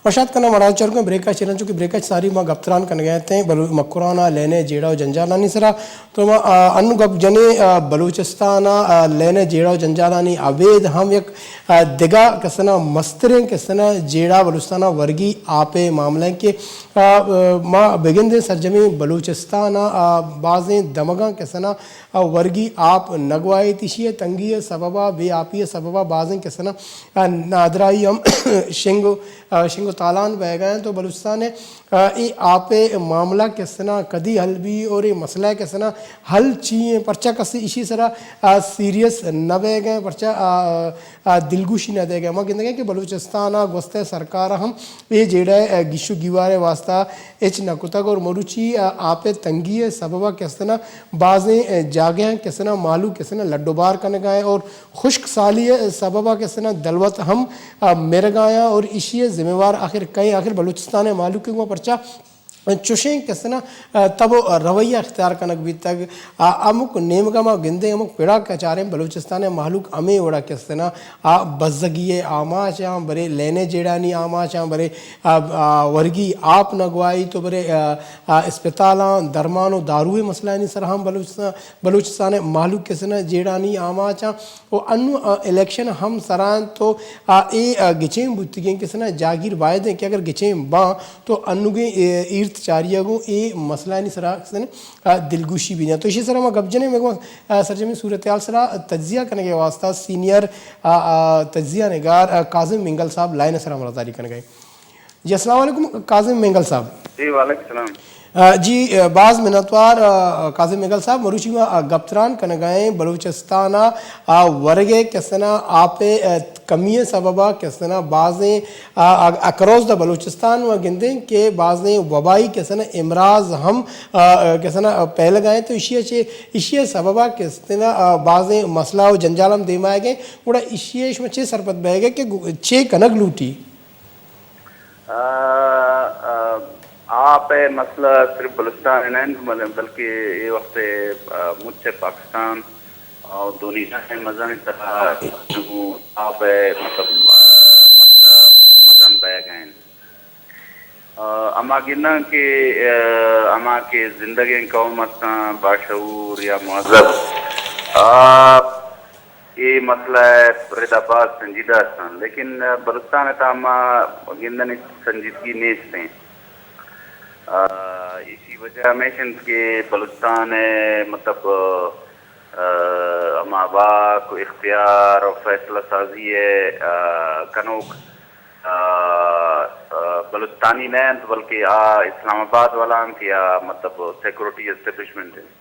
وشات کناں مڑاہ چرگاں بریک ءَ چہ، رنچو کہ بریک ءَ چہ ساری ما گپ تران کنگ ءَ اتیں بلو-، مکران ءَ لین ءِ جیڑہ ءُ جنجالانی سرا۔ تو ما، آ، انوں گپ جنیں، آ، بلوچستان ءَ، آ، لین ءِ جیڑہ ءُ جنجالانی ابید ہم یک، آ، دگہ کسنا مستریں کسنا جیڑہ بلوچستان ءَ ورگی آپ ءِ معاملہ ایں کہ، آ، آ، ما بگندیں سرجمیں بلوچستان ءَ، آ، بازیں دمگاں کسنا، آ، ورگی آپ نگوائیت۔ ایشی ءِ تنگی ءِ سبب ءَ، بے آپی ءِ سبب ءَ بازیں کسنا، آ، نادراہی ہم شنگ ءُ، آ، شنگ ءُ تالان بئیگ ءَ انت۔ تو بلوچستان ءِ آ، اے آپ ءِ معاملہ کسنا کدی حل بی اور اے مسئلہ کسنا حل چی ایں؟ پرچا کس ایشی سرا، آ، سیریس نہ بئیگ ءَ، پرچا، آ، آ، دلگوشی نہ دئیگ ءَ؟ ما گندگ ءَ کہ بلوچستان ءَ گوستہ سرکار ہم اے جیڑہ ءِ، آ، گیش ءُ گیوار ءِ واستہ ہچ نہ کتگ اور مروچی، آ، آپ ءِ تنگی ءِ سبب ءَ کسنا بازیں، آ، جاگہاں کسنا مہلوک کسنا لڈ ءُ بار کنگ ءَ ایں اور خشک سالی ءِ سبب ءَ کسنا دلوت ہم، آ، مرگ ءَ آیاں اور ایشی ءِ ذمہ وار آخر کئے؟ آخر بلوچستان ءِ مہلوک ءِ گوں پرچا چوشیں کسنا، آ، تب ءُ رویہ اختیار کنگ بیتگ؟ آ، ہمک نیمگ ءَ ما گندیں، ہمک پڑا کچاریں بلوچستان ءِ مہلوک ہمے وڑا کسنا، آ، بزگی ءِ آماچ آں، برے لین ءِ جیڑانی آماچ آں، برے، آ، آ، ورگی آپ نگوائی تو برے، آ، آ، اسپتالاں درمان ءُ دارو ءِ مسئلہانی سرا ہم بلوچستان بلوچستان ءِ مہلوک کسنا جیڑانی آماچ آں۔ ءُ انوں، آ، الیکشن ہم سرا انت تو، آ، اے، آ، گچین بوتگیں کسنا جاگیر باید انت کہ اگر گچین باں تو انوگیں، اے، ایرت چاری ءَ گوں اے مسئلہانی سرا کسنا، آ، دلگوشی بی دنت۔ تو ایشی سرا ما گپ جنیں، مئے گوں، آ، سرجمیں صورتحال سرا تجزیہ کنگ ءِ واستہ سینئر، آ، آ، تجزیہ نگار، آ، کاظم مینگل صاحب لائن ءِ سرا ہمراہداری کنگ ءَ۔ جی، السلام علیکم کاظم مینگل صاحب۔ جی، وعلیکم السلام۔ آ، جی، آ، باز منتوار، آ، کاظم مینگل صاحب، مروچی ما، آ، گپ تران کنگ ءَ ایں بلوچستان ءَ، آ، ورگ ءِ کسنا آپ ءِ، آ، کمی ءِ سبب ءَ کسنا بازیں، آ، آ، اکراس دا بلوچستان ما گندیں کہ بازیں وبائی کسنا امراض ہم، آ، آ، کسنا، آ، پھیلگ ءَ ایں تو ایشی ءَ چہ، ایشی ءِ سبب ءَ کسنا، آ، بازیں مسئلہ ءُ جنجال ہم دیما آیگ ءَ ایں۔ گڑا ایشی ءَ شما چے سرپد بئیگ ءَ کہ گو-، چے کنگ لوٹی؟ آ، آ، آپ ءِ مسئلہ صرف بلوچستان ءَ نہ انت، بل-، بلکہ اے وقت ءَ، آ، مچ ءَ پاکستان ءُ دنیا ءِ مزن ءِ تہا آپ ءِ مطلب، آ، مسئلہ مزن بئیگ ءَ انت۔ آ، ہما گنداں کہ، آ، ہما کہ زندگیں قوم ہستاں، باشعور یا مہذب، آ، اے مسئلہ ءِ ردا باز سنجیدہ ہستاں، لیکن بلوچستان ءِ تہا ما گندن ہچ سنجیدگی نیست ایں۔ آ، ایشی وجہ ہمیش انت کہ بلوچستان ءِ مطلب، آ، ہما واک ءُ اختیار ءُ فیصلہ سازی ءِ، آ، کنوک، آ، آ، بلوچستانی نہ انت، بلکہ آ اسلام آباد والا انت یا مطلب سیکورٹی اسٹیبلشمنٹ انت۔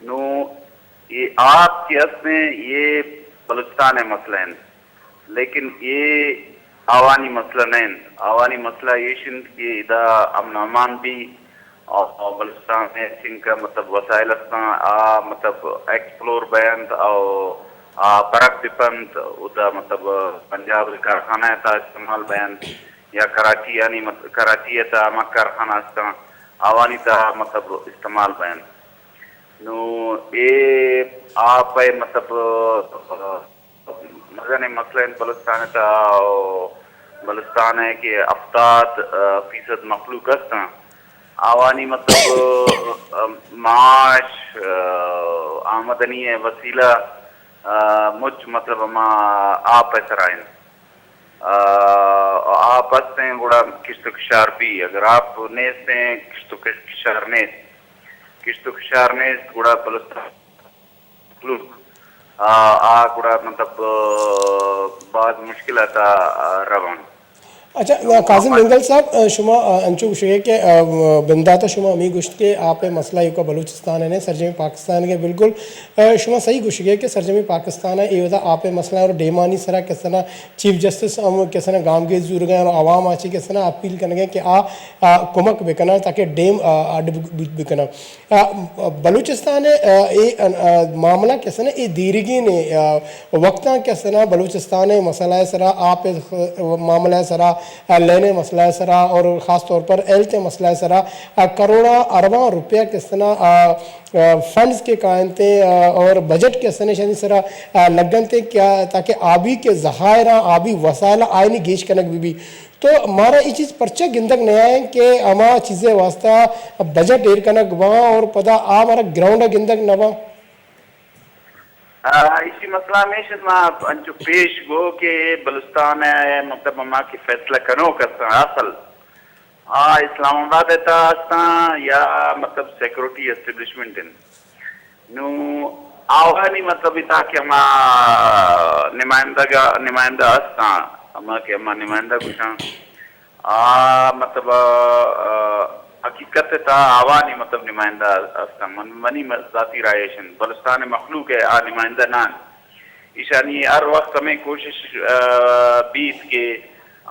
نوں اے آپ کہ ہستیں، اے بلوچستان ءِ مسئلہ انت، لیکن اے آوانی مسئلہ نہ انت۔ آوانی مسئلہ ایش انت کہ ادا امن امان بی، اور بلوچستان ءَ چنکہ مطلب وسائل ہستاں، آ مطلب ایکسپلور بینت، اور آ برک بپنت، ادا مطلب پنجاب ءِ کارخانہ ءِ تہا استعمال بینت، یا کراچی یعنی مط-، کراچی ءِ تہا ہما کارخانہ ہستاں، آوانی تہا مطلب استعمال بینت۔ نوں اے آپ ءِ مطلب، آ، مزنیں مسئلہ انت بلوچستان ءِ تہا، ءُ بلوچستان ءِ کہ ہفتاد فیصد مخلوق ہستاں، آوانی مطلب، آ، معاش، آ، آمدنی ءِ وسیلہ، آ، مچ مطلب ہما آپ ءِ سرا انت۔ آ، آپ ہستیں گڑا کشت ءُ کشار بی، اگر آپ نیستیں کشت ءُ کش-، کشار نیست، کشت ءُ کشار نیست گڑا بلوچستان مخلوق، آ، آ گڑا مطلب، آ، باز مشکلات ءَ، آ، روان۔ اچھا، کاظم مینگل صاحب، آ، شما، آ، انچو گوشگے کہ، آ، بندات ءَ شما ہمے گوشت کہ آپ ءِ مسئلہ ایوکا بلوچستان ءَ نہ، سرجمیں پاکستان ءَ بالکل، آ، شما صحیح گوشگے کہ سرجمیں پاکستان ءَ اے وھدا آپ ءِ مسئلہ اور ڈیمانی سرا کسنا چیف جسٹس ہم کسنا گامگیج زورگ ءَ اور عوام ءَ چہ کسنا اپیل کنگ ءَ کہ آ، آ، کمک بکناں تاکہ ڈیم، آ، اڈ بکناں۔ آ، بلوچستان ءِ، آ، اے، آ، معاملہ کسنا اے دیرگیں، آ، وقتاں کسنا بلوچستان ءِ مسئلہ ءِ سرا، آپ ءِ معاملہ ءِ سرا، آ، لین ءِ مسئلہ ءِ سرا اور خاص طور پر ہیلتھ ءِ مسئلہ ءِ سرا، آ، کروڑاں ارباں روپیہ کس طرح، آ، آ، فنڈز کہ کاینت، آ، اور بجٹ کس طرح شانی سرا، آ، لگنت کیا تاکہ آبی کہ ذخائر آں، آبی وسائل آں، آیانی گیش کنگ بہ بی۔ تو مارا اے چیز پرچہ گندگ نیائیں کہ ہما چیزے واسطہ بجٹ ایر کنگ باں اور پدا آ مارا گراؤنڈ ءَ گندگ نہ باں؟ آ، ایشی مسئلہ ہمیش انت، ما انچو پیش گو کہ بلوچستان ءِ مطلب ہما کہ فیصلہ کنوک استاں اصل، آ اسلام آباد ءِ تہا استاں یا مطلب سیکورٹی اسٹیبلشمنٹ انت۔ نوں آوانی مطلب ادا کہ ہما نمائندگ، نمائندہ استاں، ہما کہ ہما نمائندہ گوشاں، آ، مطلب، آ، حقیقت ءِ تہا آوانی مطلب نمائندہ استاں۔ من، منی م-، ذاتی رائے ایش انت، بلوچستان ءِ مخلوق ءِ آ نمائندہ نہ انت۔ ایشانی ہر وقت ہمے کوشش، آ، بیت کہ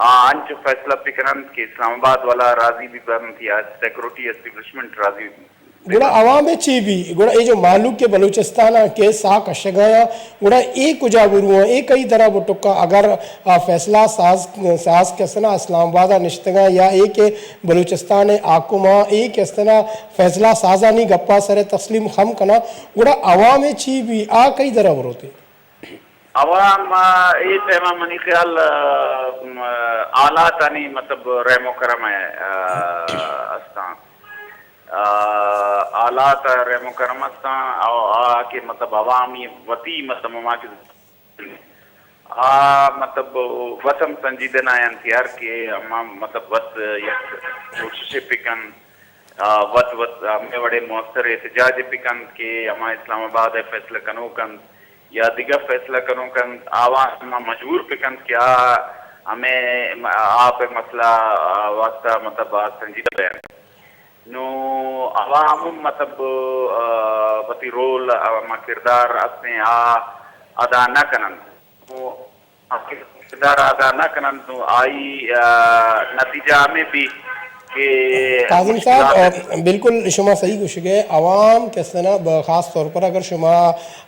آ انچو فیصلہ بہ کننت کہ اسلام آباد والا راضی بہ بنت یا سیکورٹی اسٹیبلشمنٹ راضی بہ گڑا بنت۔ عوام ءِ چے بی؟ گڑا اے جو مہلوک کہ بلوچستان ءَ کہ ساہ کشگ ءَ آں، گڑا اے کجا برواں؟ اے کئی درا بٹکاں؟ اگر آ فیصلہ ساز، ساز کس طرح اسلام آباد ءَ نشتگاں یا اے کہ بلوچستان ءِ حاکماں اے کس طرح فیصلہ سازانی گپاں سر ءَ تسلیم خم کناں، گڑا عوام ءِ چی بی؟ آ کئی درا بروتے؟ عوام، آ، اے پیما منی خیال، آ، م-، حالاتانی مطلب رحم و کرم ءَ، آ، استاں۔ آ، حالات رحم و کرم استاں، او آ کہ مطلب عوامی وتی مطلب ہما کہ آ مطلب وت ہم سنجیدہ نہ انت یار کہ ہما مطلب وت یک کوششے بہ کن، آ، وت وت ہمے وڑیں مؤثر احتجاج بہ کنت کہ ہما اسلام آباد ءِ فیصلہ کنوک انت یا دگہ فیصلہ کنوک انت، آوان ہما مجبور بہ کنت کہ آ ہمے آپ ءِ مسئلہ، آ، واسطہ مطلب آ سنجیدہ بہ انت۔ نوں عوام ہم مطلب، آ، وتی رول، آ، ہما کردار استیں، آ ادا نہ کننت۔ نوں آ کردار ادا نہ کننت، نوں آئی، آ، نتیجہ ہمے بی کہ کاظم صاحب، مشکلات آ، بالکل شما صحیح گوشگ ءَ۔ عوام کس طرح ب-، خاص طور پر اگر شما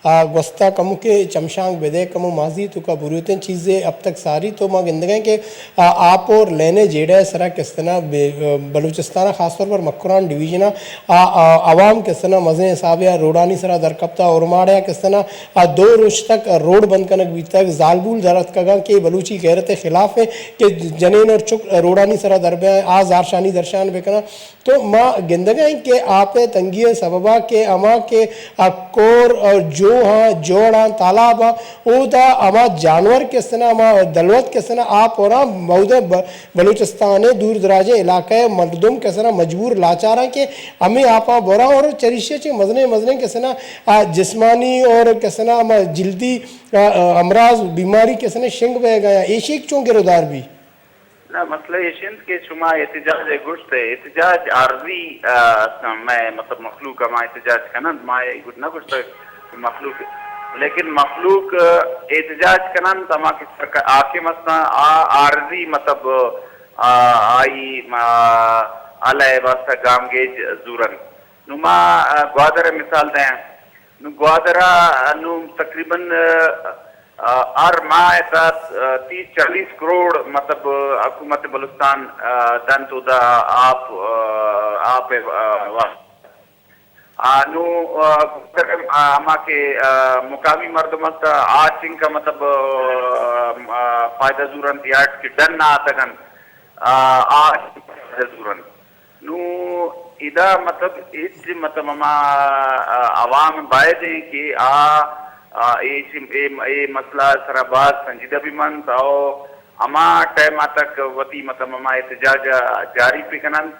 آ، گوستہ کمو کہ چمشانک بدے، کمو ماضی توکا بروتیں چیزے اب تک ساری تو ما گندگیں کہ، آ، آپ اور لینے جیڑہ سرا کس طرح بے-، بلوچستان خاص طور پر مکران ڈویژن آ، آ، عوام کس طرح مزن حساب یا روڈانی سرا درکپتا اور ماڑیا کس طرح آ، دو روچ تک روڈ بند کنگ بیتگ، زالبول در اتکگاں کہ بلوچی غیرت خلاف ہے کہ جنین اور چک روڈانی سرا در بیاں، آ زارشانی درشان بکناں۔ تو ما گندگ ءَ ایں کہ آپ ءِ تنگی ءِ سبب ءَ کہ ہما کہ آ کور ءُ جوہاں، جوڑاں، تالاباں، اودا ہما جانور کس طرح، ہما دلوت کس طرح آپ ہوراں، مودے ب-، بلوچستان ءِ دور دراجیں علاقہ ءِ مردم کس طرح مجبور لاچاراں کہ ہمے آپاں بوراں اور چریشی ءَ چہ مزنیں مزنیں کس طرح، آ، جسمانی اور کس طرح ہما جلدی، آ، آ، امراض، بیماری کس طرح شنگ بئیگ ءَ آں۔ ایشی چون گرودار بی؟ نہ، مسئلہ ایش انت کہ شما احتجاج ءَ گوشت، احتجاج عارضی، آ، استاں، مئے مطلب مخلوق ہما احتجاج کننت، ما اے گوشت نہ گوشت کہ مخلوق، لیکن مخلوق، آ، احتجاج کننت، ہما کہ سرک-، حاکم استاں، آ عارضی مطلب، آ، آئی ما علیہ واسطہ گامگیج زورنت۔ نوں ما، آ، گوادر ءِ مثال دئیں۔ نوں گوادر ءَ نوں تقریباً، آ، آ، ہر ماہ ءِ تہا، آ، تیس چالیس کروڑ مطلب، آ، حکومت بلوچستان، آ، دنت اودا آپ، آ، آپ ءِ، آ، وا-، آ، نوں، آ، گوادر ءِ، آ، ہما کہ، آ، مقامی مردم است، آ چنکا مطلب، آ، آ، فائدہ زورنت یا کہ ڈن ءَ آتگ انت، آ، آ فائدہ زورنت۔ نوں ادا مطلب ہچ مطلب ہما، آ، عوام باید ایں کہ آ، آ، اے چی-، اے، اے مسئلہ سرا باز سنجیدہ بہ بنت او ہما ٹائم ءَ تک وتی مطلب ہما احتجاج ءَ جاری بہ کننت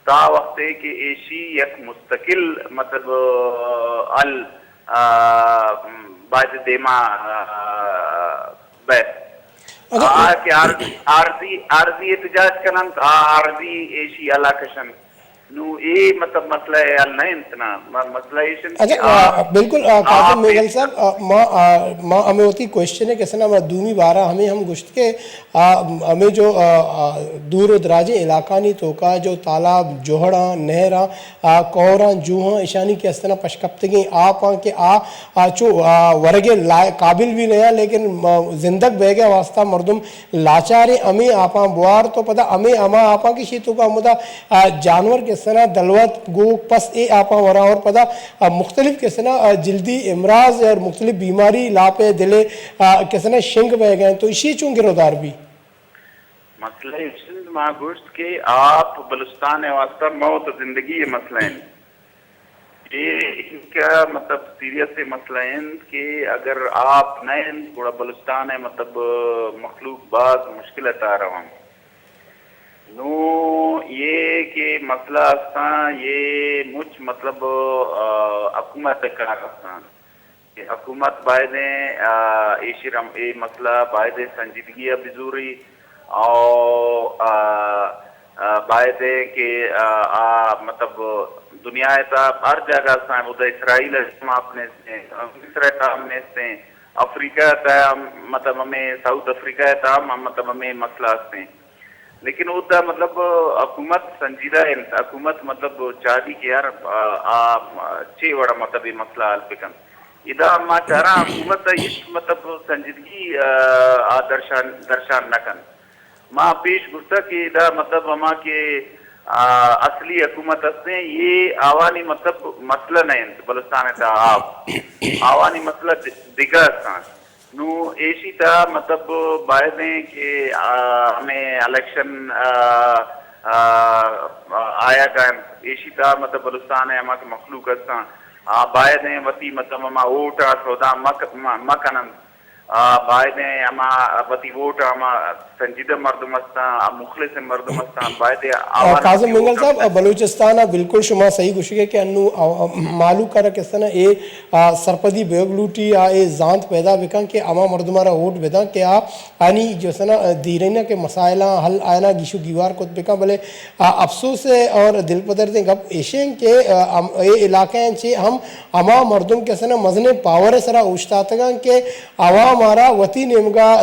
تا وختے کہ ایشی یک مستقل مطلب، آ، حل، آ، باید دیما، آ، بیت۔ اگر آ کہ عارضی، عارضی، عارضی احتجاج کننت، آ عارضی ایشی حل ءَ کشنت۔ نوں اے مطلب مسئلہ ءِ حل نہ انت نا۔ م-، مسئلہ ایش انت اچھا، کہ آ، آپ، بالکل، آ، کاظم آپ مینگل ایش صاحب، آ، ما، آ، ما ہمے وتی کوشچن ءِ کسنا ما دومی بارا ہمے ہم گوشت کہ آ، ہمے جو، آ، آ، دور و دراجیں علاقانی توکا جو تالاب، جوہڑاں، نہراں، آ، کوہراں، جوہاں، اشانی کسنا پشکپتگیں آپاں کہ آ، آ، چو، آ، ورگ ءِ لا-، قابل بھی نہ، لیکن، آ، زندگ بیگ ءِ واسطہ مردم لاچاریں، ہمے آپاں بوار تو پدا ہمے ہما آپاں کہ شی توکا ہمدا، آ، جانور کسنا دلوت، گوک، پس اے آپاں وراں اور پدا، آ، مختلف کسنا، آ، جلدی امراض اور مختلف بیماری لاپ ءِ دل ءِ، آ، کسنا شنگ بہ گئے تو اشی چون گرودار بھی؟ مسئلہ ایش انت، ما گوشت کہ آپ بلوچستان ءِ واسطہ موت ءُ زندگی ءِ مسئلہ انت۔ اے انکہ مطلب سیریس ءِ مسئلہ انت کہ اگر آپ نہ انت گڑا بلوچستان ءِ مطلب مخلوق باز مشکل ءِ تہا روان۔ نوں اے کہ مسئلہ استاں، اے مچ مطلب، آ، حکومت ءِ کار استاں۔ کہ حکومت بایدیں، آ، ایشی رم-، اے مسئلہ بایدیں سنجیدگی ءَ بزوری او، آ، آ، بایدیں کہ، آ، آ، مطلب دنیا ءِ تہا ہر جاگہ استاں، اودا اسرائیل ءَ ہم آپ نیستیں، مصر ءِ تہا ہم نیستیں، افریقہ ءِ تہا ہم، مطلب ہمے ساؤتھ افریقہ ءِ تہا ہم، مطلب ہمے مسئلہ استیں۔ لیکن اودا مطلب حکومت سنجیدہ انت، حکومت مطلب چاہدی کہ یار، آ، آ، چے وڑا مطلب اے مسئلہ حل بکن۔ ادا ما چاراں حکومت ءَ ہچ مطلب سنجیدگی، آ، آ درشان، درشان نہ کن۔ ما پیش گفتہ کہ ادا مطلب ہما کہ، آ، اصلی حکومت ہستیں، اے آوانی مطلب مسئلہ نہ انت بلوچستان ءِ تہا آپ۔ آوانی مسئلہ د-، دگہ ہستاں۔ نوں ایشی تہا مطلب بایدیں کہ، آ، ہمے الیکشن، آ، آ، آ، آیگ ءَ انت۔ ایشی تہا مطلب بلوچستان ءِ ہما کہ مخلوق ہستاں، آ، بایدیں وتی مطلب ہما ووٹ ءَ سودا مہ ک-، مہ، مہ کننت۔ آ، بایدیں ہما وتی ووٹ ءَ ہما سنجیدہ مردم ہستاں، آ، مخلص مردم ہستاں، بایدیں آ، آوان کاظم وتی مینگل ووٹ ءَ صاحب، آ، بلوچستان ءَ بالکل شما صحیح گوشگے کہ انو، آ، آ، مالوک ءَ را کسنا اے آ، سرپدی بیوگ لوٹی، آ، اے زانت پیدا بکن کہ ہما مردماں را ووٹ بدن کہ آ، آنی جو سنا، آ، دیرینہ کہ مسائلاں حل آیانا گیش و گیوار کت بکن، بلے، آ، افسوس ہے اور دل پدردیں گپ ایشیں کہ، آ، ہم، اے علاقہ ہیں چے ہم ہما مردم کہ سنا مزنیں پاور سرا اوشتاتگاں کہ عوام آرا وتی نیمگا، آ،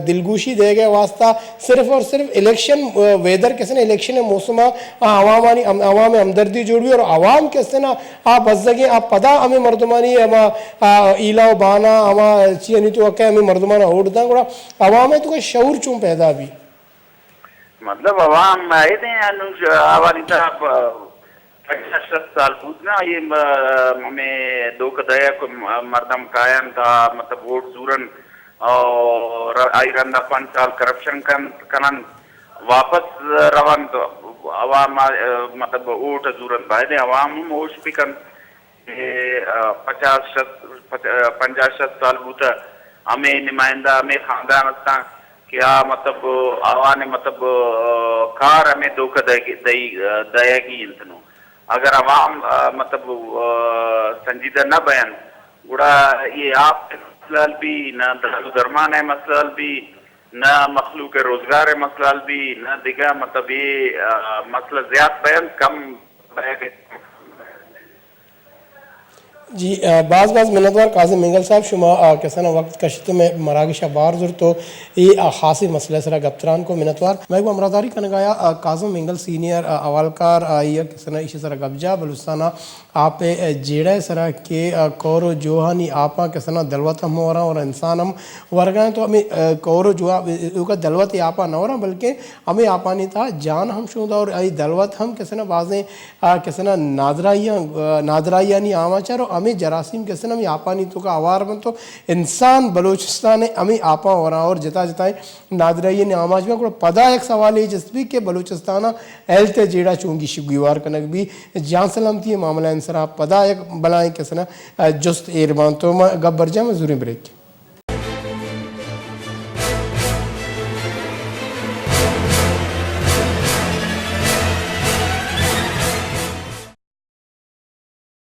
دلگوشی دے گئے واسطہ صرف اور صرف الیکشن، آ، ویدر کہ سنا الیکشن موسم آ، آ، عوامانی ہم-، عوام ہمدردی جوڑ بی اور عوام کہ سنا آ بزگیں، آ پدا ہمے مردمانی ہما، آ، ہیلا و بانا، ہما چیانی توکا ہمے مردمانا ووٹ داں، گڑا عوام ءِ توکا شعور چون پیدا بی؟ مطلب عوام ایدیں انوش آوانی تہا پ-، پنچاس شست سال بوت نا، اے م-، ہمے دھوکہ دئیگ مردم کاینت، آ، مطلب ووٹ زورنت اور آئی رندا پنچ سال کرپشن کنت، کننت، واپس رونت، عوام، آ، مطلب ووٹ زورنت، بایدیں عوام ہم ہوش بکنت۔ کہ، آ، پچاس شست، پچ-، آ، پنجاہ شست سال بوتہ، ہمے نمائندہ، ہمے خاندان ہستاں کہ آ مطلب آوان مطلب، آ، کار ہمے دھوکہ دئیگی، دئی-، آ، دئیگی انت نوں۔ اگر عوام، آ، مطلب، آ، سنجیدہ نہ بینت، گڑا اے آپ ءِ مسئلہ حل بی، نہ دارو درمان ءِ مسئلہ حل بی، نہ مخلوق ءِ روزگار ءِ مسئلہ حل بی، نہ دگہ مطلب اے، آ، مسئلہ زیات بینت، کم بئیگ ءِ۔ جی، آ، باز باز منتوار کاظم مینگل صاحب، شما، آ، کسانا وقت کشت مئے مراگش ءَ بار زرت و اے، آ، خاصیں مسئلہ سرا گپ تران کو منتوار۔ مئے گوں ہمراہداری کنگا یا، آ، کاظم مینگل سینئر، آ، حوالکار، آئی ءَ کسانا ایشی سرا گپ جا بلوچستان ءَ آپ ءِ جیڑہ ءِ سرا کہ، آ، کور و جوہانی آپاں کسانا دلوت ہم وراں اور انسان ہم ورگا انت تو ہمے، آ، کور و جوہ، آ، اوکا دلوت ءِ آپاں نہ وراں بلکہ ہمے آپانی تہا جان ہم شوندا اور آئی دلوت ہم کسانا بازیں، آ، کسانا نادراہیاں، آ، نادراہیانی آماچ ءَ اور ہمے جراثیم کسانا ہمے آپانی توکا ہوار بنت تو انسان بلوچستان ءِ ہمے آپاں وراں اور جتا جتائیں نادراہیانی آماچ بنت۔ گڑا پدا یک سوالے جست بی کہ بلوچستان ءِ ہیلتھ ءِ جیڑہ چون گیش گیوار کنگ بی، جان سلامتی ءِ معاملہ ءِ سرا پدا یک بلاہیں کسانا، آ، جست ایر بنت تو ما گپ برجاہ ما زوریں بریک۔